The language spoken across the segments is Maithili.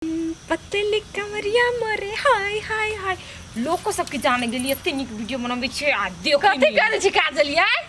पतली कमरिया मोरे हाय हाय हाय। लोको सबके जाने गेली एते नीक वीडियो बनाबै छै आ देखै कथी नहि। करै छी काजल यार?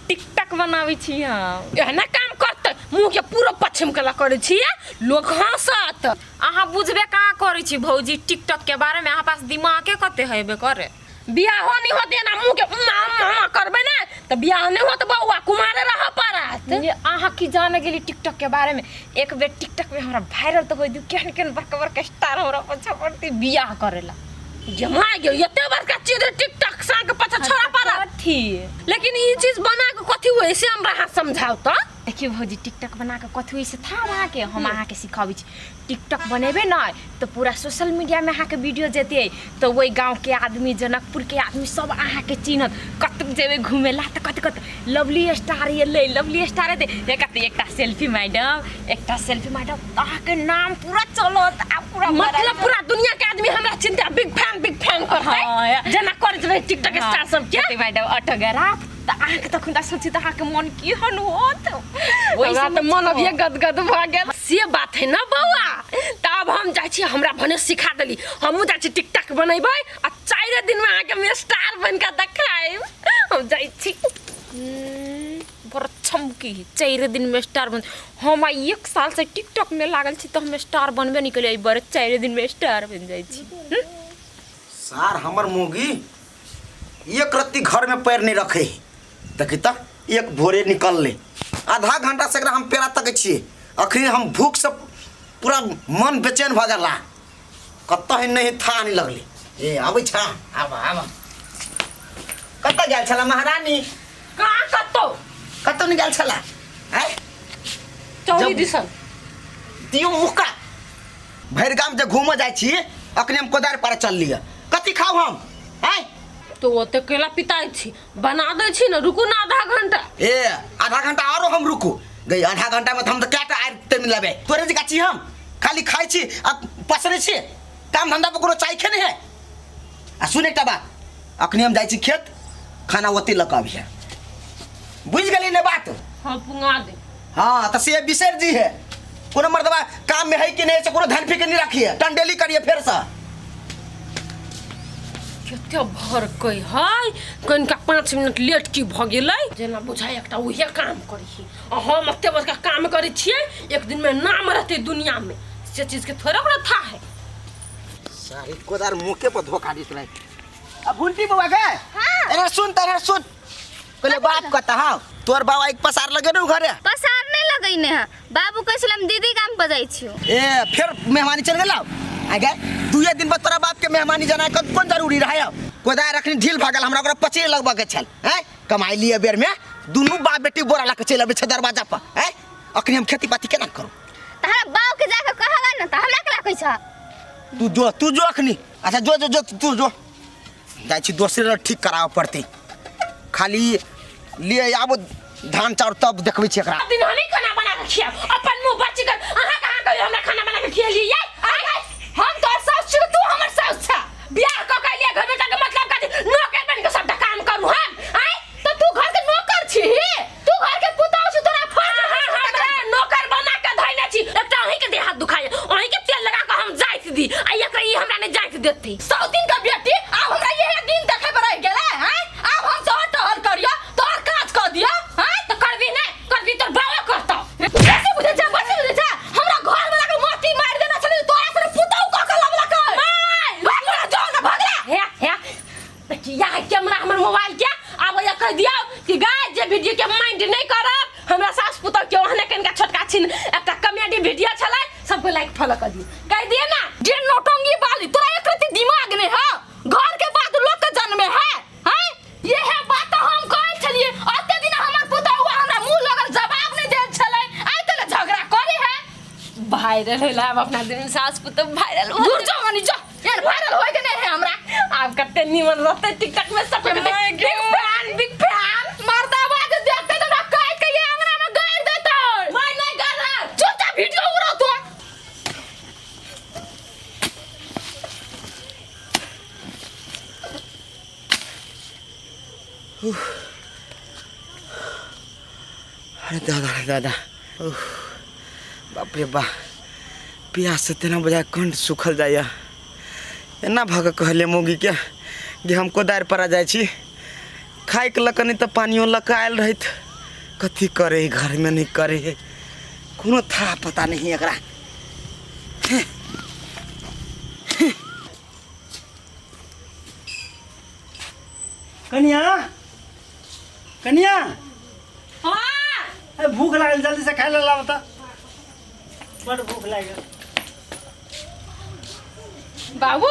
टिकटक बनाबै छी हम। एहना काम करतै मुँह के पूरा पश्चिम कला करै छी लोक हंसत। अहाँ बुझबे कहाँ करै छी भौजी टिकटक के बारे में, अहाँ पास दिमागे कते हेबे करे। बियाहो नहीं होते ना मुँह के उम्मा उम्मा उम्मा करबै ना तऽ बियाह नहीं होत बौआ, कुमारे रह पड़त। ये अहाँ की जाने गेली टिकटक के बारे में? एक बेर टिकटक में हमरा वायरल तऽ होय दियौ, केहन केहन बड़का बड़का स्टार हमरा पछा पड़तै बियाह करेला। जमा गेल एते बड़का चीज टिकटक साग पछा छोड़ा पड़त। कथी? लेकिन ई चीज बना के कथी होय से हमरा अहाँ समझाउ तऽ। देखियौ भौजी, टिकटक बना के कथी होय से था अहाँके हम अहाँके सिखाबै छी। टिकटक बनेबै ने तऽ पूरा सोशल मीडियामे अहाँके वीडियो जेतै तऽ ओहि गाँवके आदमी, जनकपुरके आदमी सब अहाँके चिन्हत। कतहु जेबै घूमे ला तऽ कतऽ कतऽ लवली स्टार एलै, लवली स्टार एतै, हे कतऽ एकटा सेल्फी मैडम, एकटा सेल्फी मैडम, अहाँके नाम पूरा चलत आ पूरा मतलब पूरा दुनिया के आदमी हमरा चिन्हतै, बिग फैन बिग फैन करतै। हाँ। जेना करैत रहै टिकटक स्टार सबके। कते मैडम ऑटोग्राफ, तऽ अहाँके तखन तऽ सोची तऽ अहाँके मन केहन होत? हमरा तऽ मन अभिये गदगद भऽ गेल। से बात है ना बौआ, तब हम जाइ छी, हमरा भने सिखा देली, हमहूँ जाइ छी टिकटक बनेबै आ 4 दिनमे अहाँके हम स्टार बनि कऽ देखायब। हम जाइ छी। बड़ छमकी 4 दिनमे स्टार बन। हम आइ 1 साल से टिकटक में लागल छी तऽ हम स्टार बनबे नहि केलियै, एहि बड़ 4 दिनमे स्टार बनि जाइ छी। सार हमर मोगी एक रत्ती घर में पैर नहीं रखे है। देखी तक एक भोरे निकल ले आधा घंटा से एकरा हम पेड़ा तकै छियै, अखनी हम भूख से पूरा मन बेचैन भऽ गेला, कतऽ है नहीं था नहीं लगले। ए आबै छा, आब आब कतऽ गेल छला महारानी? कहाँ कतौ? कतौ नहीं गेल छला? आँय? चौरी जब- दिसन दियौ मुक्का। भरि गाम जे घूमऽ जाइ छी, अखने हम कोदारि पार चल लिअ, कथी खाउ हम? आँय? तो ओते केला पिताइ छी, बना दै छी ने, रुकू ना आधा घंटा। ए आधा घंटा आरो हम रुकू गई? आधा घंटा में तऽ हम तऽ कएटा आरि तैम लेबै? तोरे जकाँ छी हम? खाली खाइ छी आ पसरै छी, काम धंधा पर कोनो चाइखे नहि है। आ सुन एकटा बात, अखने हम जाइ छी खेत, खाना ओते लऽ कऽ अबिहे, बुझि गेली ने बात? हाँ पुंगा दे। हाँ तऽ से बिसरि जी है, कोनो मर्दबा काम में है कि नहीं से कोनो धन फिक्र नहीं रखिए, टंडेली करिए फेर से। कते भरकै है, कनिका 5 मिनट लेट की भऽ गेलै जेना बुझाइ एकटा उहे काम करी आ हम एते बड़का काम करै छियै, एक दिन में नाम रहतै दुनिया में, से चीज के थोड़े ओकरा था है। सारी कोदार मुँह पर धोखा दिस रहे। अब भुंटी बउआ गे। हाँ। अरे सुन तर सुन, पहले बाप कता। हाँ तोर बाबा एक पसार लगे ने घरे? पसार नहीं लगैने है बाबू, कहै छलै हम दीदी गाम पर जाइ छियौ। ए फिर मेहमानी चल गेला आ गए? दुए दिन पर तोरा बाप के मेहमानी जाना कौन जरूरी रहे? कोदार अखनी ढील भऽ गेल, हमरा ओकरा पचीर लगबऽ के छल। हैं कमाई लिए बेर में दुनू बाप बेटी बोरा लऽ के चलि अबै छै दरवाजा पर। हैं अखनी हम खेती पाती केना करू? तहरा बाप के जाके कहगा ना तऽ हमरा केला कहै छ? तू जो, तू जो अखनी। अच्छा जो जो जो तू जो, जाइ छी दोसरे लग ठीक कराबऽ पड़तै, खाली लिए आबो धान चाउर तब देखबै छी एकरा। दिन हम ही खाना बना के खियाब, अपन मुंह बच कर अहाँ कहाँ कहियो हमरा खाना बना के खियलियै? ये हम तोर साउस छी, तू हमर साउस छ, बियाह क के लिए घर बेटा के मतलब कथी? नौकर बन के सबटा काम करू हम? आय तो तू घर के नौकर छी, तू घर के पुतहु छी, तोरा फर्ज हाँ, हाँ, हमरा नौकर बना के धइने छी। एकटा अहीं के देह हाथ दुखाय, अहीं के तेल लगा के हम जाइत दी आ एकरा ई हमरा नहीं जाइत देते। सौतीन के बेटी, आब हमरा इहे दिन देखे पर रह गेलै हैं? आब हम तोहर टहल करियो, तोहर काज क दियो हैं? तो करबी नहीं करबी तोर बाबा करतौ। बेसी बुझै छै, बेसी बुझै छै, हमरा घर वाला के मोती मारि देने छलै, तोरा से पुतहु क के लबलक। माय भगला जो ना भगला। हे हे देखिया है कैमरा हमर मोबाइल के, आब ये कह दियो कि गाय जे वीडियो के माइंड नहीं करब, हमरा सास पुतहु के ओहने कनिका छोटका छिन एकटा कॉमेडी वीडियो छलै, सबके लाइक फॉलो कर दियो, कह दिए ना। जे नौटंगी वाली, तोरा एक रत्ती दिमाग नहीं है, घर के बात लोग के जन्मे है हैं? ये है बात तो हम कहै छलिए अते दिन हमर पुतहु हमरा मुंह लगल जवाब नहीं देल छलै, आइ तले झगड़ा करे है। वायरल होला अब अपना दिन सास पुतहु वायरल हो। दूर जो मनी जो, यार वायरल होय के नहीं है हमरा। आब कते निमन रहतै टिकटक में सब my big fan big fan. मर्दा आवाज देखते तो ना काट के ये अंगना में गाड़ देतै। मैं नहीं कर रहा, चुपचाप वीडियो उड़ा तो। अरे दादा रे दादा, उफ, बाप रे बा, प्यास से तेना बजाय कंठ सूखल जाइए। एना भऽ कऽ कहलियै मौगीके कि हम कोदारि पर आ जाइ छी खाइके लऽ कऽ, नहि तऽ पानियो लऽ कऽ आयल रहैत। कथी करे घरमे नहि करे है, कोनो था पता नहीं एकरा। कनिया, कनिया। हाँ। अरे भूख लागल, जल्दी से खाय ला बता, बड़ भूख लागल। बाबू,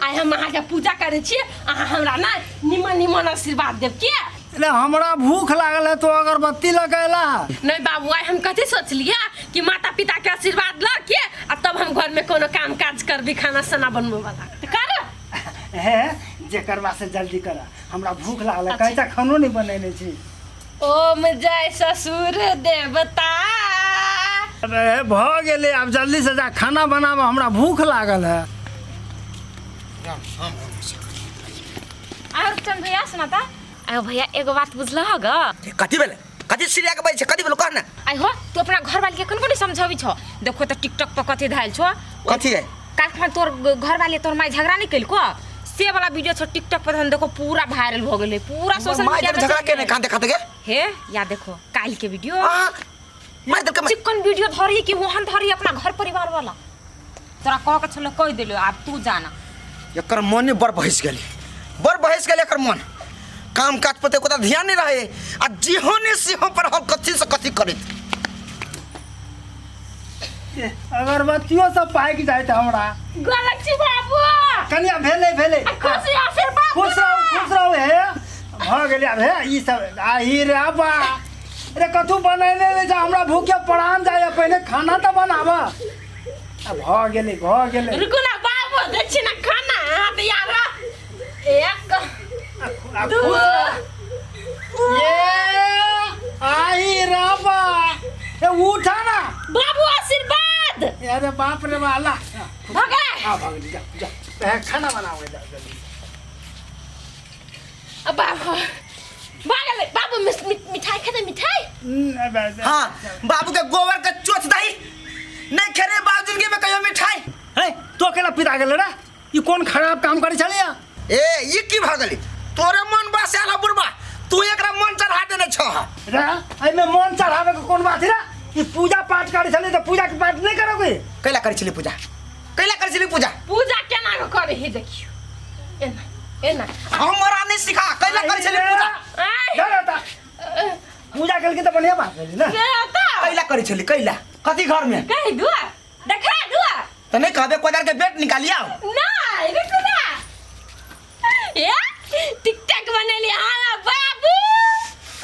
आइ हम अहाँके पूजा करै छी, अहाँ हमरा ना निमन निमन आशीर्वाद देब के। अरे हमरा भूख लागल है, तो अगरबत्ती लगैला है। नहीं बाबू, आइ हम कथी सोचलिए कि माता पिता के आशीर्वाद ल के आ तब हम घर में कोनो काम काज करबी, खाना साना बनबे वाला तऽ कर। हे जे करबा से जल्दी करा, हमरा भूख लागल है, कहीं खानो नहीं बनेने छी। ओम जय ससुर देवता। अरे भऽ गेलै, आब जल्दी से जा खाना बनाब, हमरा भूख लागल है। और चंद भैया सुनाता। आयो भैया, एगो बात बुझल ह ग? कथी भेलै? कथी सिरिया के बजै छै? कथी भेलै कह ने। आइ हो, तू अपना घर वाली के कोन कोन समझाबी छो? देखो त टिकटॉक पर कथी धायल छो। कथी है? काल्हि खन तोर घर वाली तोर माय झगड़ा नहीं केलको, से वाला वीडियो छो टिकटॉक पर, धन देखो पूरा वायरल भ गेलै, पूरा सोशल माय मीडिया जब झगड़ा के नहीं खाते खाते के। हे या देखो काल्हि के वीडियो। आ मार देलकै माय। चिकन वीडियो धरी कि वहन धरी अपना घर परिवार वाला। तोरा कह के छलो कह देलो, आब तू जाना। एकर मने बड़ बहस गेलै, बड़ बहस गेलै एकर मन। काम काज पर तऽ ध्यान नहीं रहे आ जेहो ने सेहो पर हम कथी से कथी करैत। अगरबत्तियो सब पाकि जाइत हमरा। गलत छी बाबू। कनिया भेलै भेलै। आ खुशी आशीर्वाद। खुश रहू, खुश रहू। हे भऽ गेलै आब। हे ई सब आही रे बा, अरे कथू बनेने नहि छै, हमरा भूखे प्राण जाइए, पहिने खाना तऽ बनाब। आ भऽ गेलै, भऽ गेलै। रुकू ना बाबू, दै छी ना खाना, अहाँ तैयार रह। एक आ दू खुश रह। ये आही रे बा, ए उठा ना बाबू आशीर्वाद। अरे बाप रे बा, ला भऽ गेलै। हाँ भऽ गेलै, जा जा ए, खाना बनाओ जा जल्दी। अब बाबू भऽ गेलै। बाबू मिठाई खेतै? मिठाई? हाँ बाबू के गोबर के चोच दही नहीं खेले बाबू जिंदगी में कहियो मिठाई। हे तो अकेला पिता गेलै रे, ई कोन खराब काम करै छलिया? ए ई की भऽ गेलै? तोरे मन बस आयल बुढ़बा, तू एकरा मन चढ़ा देने छह। रे एहिमे मन चढ़ावे के कोन बात है रे? ई पूजा पाठ करै छलै तऽ पूजा के पाठ नहि करबे? कैला करै छली पूजा? कैला करै छली पूजा? पूजा केना के करै है देखियौ, एना एना। हमरा नहीं सिखा कैला करै छली पूजा। आय जा रे ता। पूजा केलकै तऽ बढ़िया बात भेलै ने। से तऽ कैला करै छली? कैला कथी घर में कहि दुआ, देखा दुआ। तऽ नहीं कहबे, कोदार के बेट निकालिया। नहीं रुकू ना, ए टिकटॉक बनेली हाँ बाबू।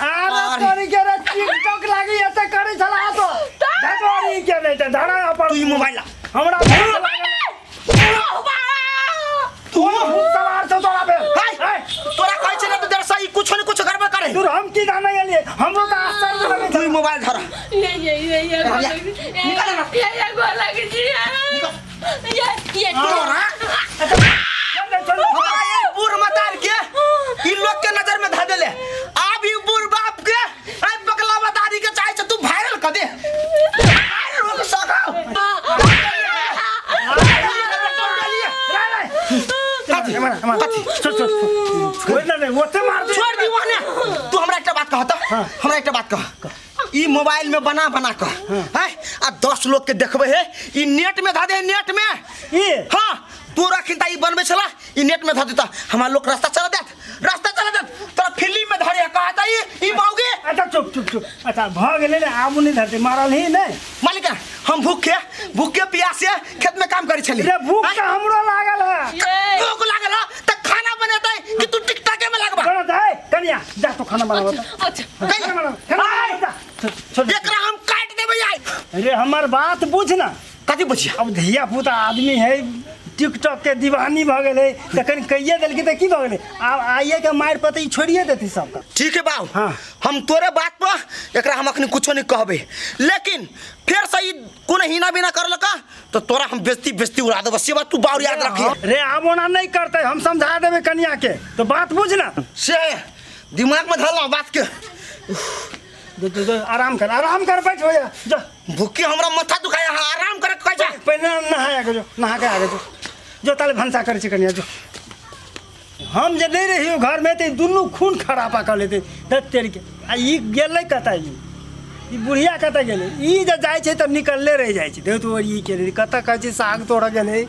आरे अरे। तोरी के रे टिकटॉक लागी एते करै छला तो धतोरी के नहीं तऽ धरा अपन। तू ई मोबाइल ला। हमरा भूख लागल। तू भूख सवार छौ तोरा पे। हाय, तोरा कहै छै ने तू जरा सही कुछो ने कुछो गड़बड़ करे। दूर, हम की जानै एलियै, हमरो तऽ आश्चर्य लगै तू ई छै। मोबाइल धर। ये ये ये ये या, ये निकाल ना। ये ये गोर लगे जी, ये ये तोरा चल रे, चल रे। हमरा ये बूढ़ मतार के ई लोग के नजर में धऽ देले। आब ई बूढ़ बाप के आई बकलावा दादी के चाहे छै तू वायरल कर दे, वायरल हो के सकाओ। रे, रे। कथी? एम्हर, एम्हर। कथी? चल, चल, चल। ओहि ने, ओते मार दे। छोड़ दी वहने। तू हमरा एकटा बात कह, तऽ हमरा एकटा बात कह, ई मोबाइल में बना बना कऽ हैं आ 10 लोग के देखबै हे, ई नेट में धऽ दे, नेट में। ई हाँ तू रखिन त ई बनबै छला, ई नेट में धऽ देता, हमरा लोग रास्ता चला देत, रास्ता चला देत। तोरा फिल्म में धरे कहता ई ई मौगी। अच्छा चुप चुप चुप, अच्छा भऽ गेलै ने, आबू नहि धरतै, मारल ही नहि। मालिक, हम भूखे भूखे प्यासे खेत में काम करै छली। रे भूख तऽ हमरो लागल है। भूख लागल है त खाना बनेतै कि तू टिकटॉके में लगबा? बनत है कनिया, जा तू खाना बनाबऽ तऽ। अच्छा खाना बनाबऽ, खाना बनाबऽ, जा। छोड़, छोड़। एकरा हम काटि देबै आइ। रे हमर बात बुझ ना। कथी बुझिया? अब धिया पुता आदमी है, टिकटॉक के दीवानी भऽ गेलै, तऽ कनि कहिए देलकै तऽ की भऽ गेलै? आब आइए के मारि पर तऽ ई छोड़िए देतै सबके। ठीक है बाबू। हाँ। हम तोरे बात पर एकरा हम अखनी कुछो नहीं कहबे, लेकिन फेर से ई कोनो हिना बिना करलका तो तोरा हम बेइज्जती बेइज्जती उड़ा देबो, से बात तू बाबू याद रखिए। रे आब ओना नहीं करतै, हम समझा देबै कनिया के, तो बात बुझ ना। से दिमाग में धरला बात के। जो, जो, जो, आराम कर, आराम कर, बैठ हो जा, जा। भूखी हमरा माथा दुखाय अहाँ आराम करे कहै छै। पहिने नहाय के जो, नहा के आगे जो, जो ताले भनसा करै छी कनिया जो। हम जे नहि रहियो घरमे तऽ ई दुनू खून खरापा कऽ लेतै दत्त तेरीके। आ ई गेलै कतऽ? ई बुढ़िया कतऽ गेलै? ई जे जाइ छै तऽ निकलले रहि जाइ छै। देख तो ई के कतऽ कहै छै साग तोड़ऽ गेलै।